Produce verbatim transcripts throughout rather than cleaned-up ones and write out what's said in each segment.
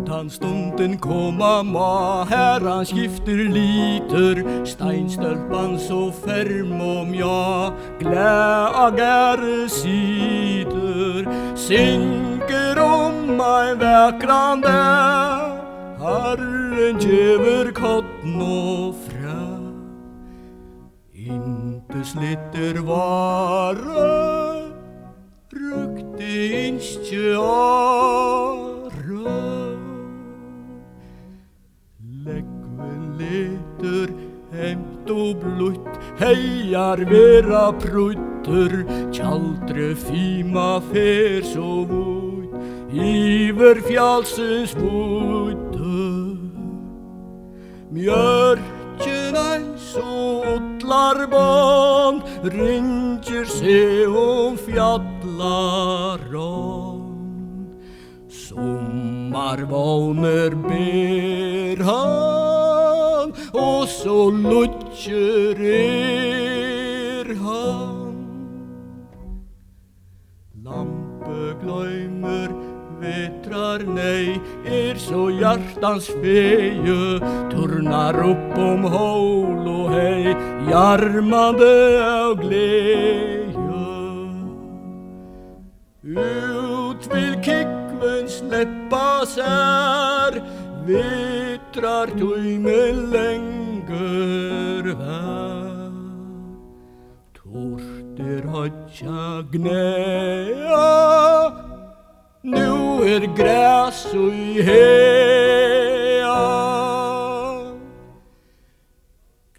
Tann stundin koma má, har hann skiftir litur, steinstólpan so ferm og mjá, glað á garði situr, syngur um ein vakran dag, Harrin gevur korn og fræ. Yndisligt er vára, røkti ynski ára. Lógvin letur heimt og blítt, hagar verða prýddir, tjaldrið fima fer so vítt, yvir fjallsins víddir. Mjørkin eins og ullarbond, ringir seg um fjallarond. Summar vónir ber hann, og so lýggjur er hann. Lambið gloymir vetrar neyð, er so hjartans fegið, turnar upp um hól og hey, jarmandi av gleði. Út vil kúgvin sleppa sær, vetrartímin langur var. Turt er hoyggja gnaða, nú er gras í haga.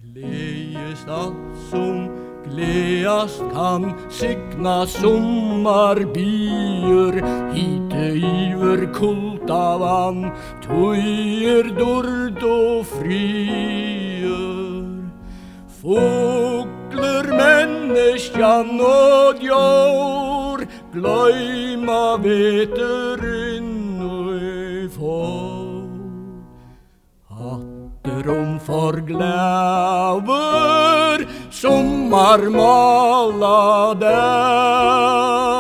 Gleðist alt sum gleðast kann, signa summar biður, hiti yvir kulda vann, tíðir durd og friður. Fuglur, menniskjan og djór gloyma veturin í fór. Aftur um forglaður summarmáladag.